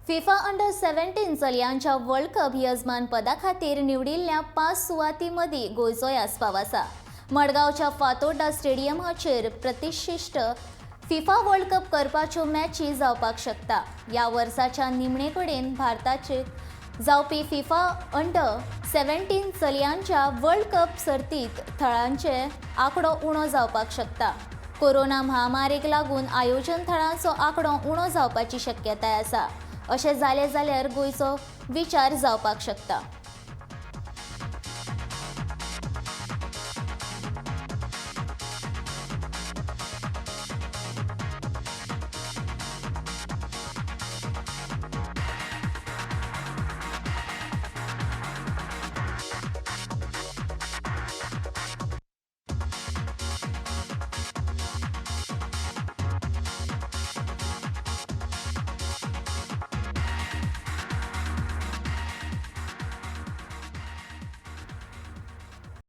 FIFA under 17 चलयांच्या world cup यजमान पदा खातीर निवडिल्ल्या 5 सुवाती मदीं गोंयचोय आस्पाव आसा. मडगांवच्या फातोर्डा स्टेडियमाचेर प्रतिश्ठीत फिफा वर्ल्ड कप करपाच्यो मॅची जावपाक शकता. ह्या वर्साच्या निमणे कडेन भारताचे जावपी फिफा अंडर 17 चलयांच्या वर्ल्ड कप सर्तीत थळांचे आंकडो उणो जावपाक शकता. कोरोना महामारीक लागून आयोजन थळांचो आंकडो उणो जावपाची शक्यताय आसा. अशें जालें जाल्यार गोंयचो विचार जावपाक शकता.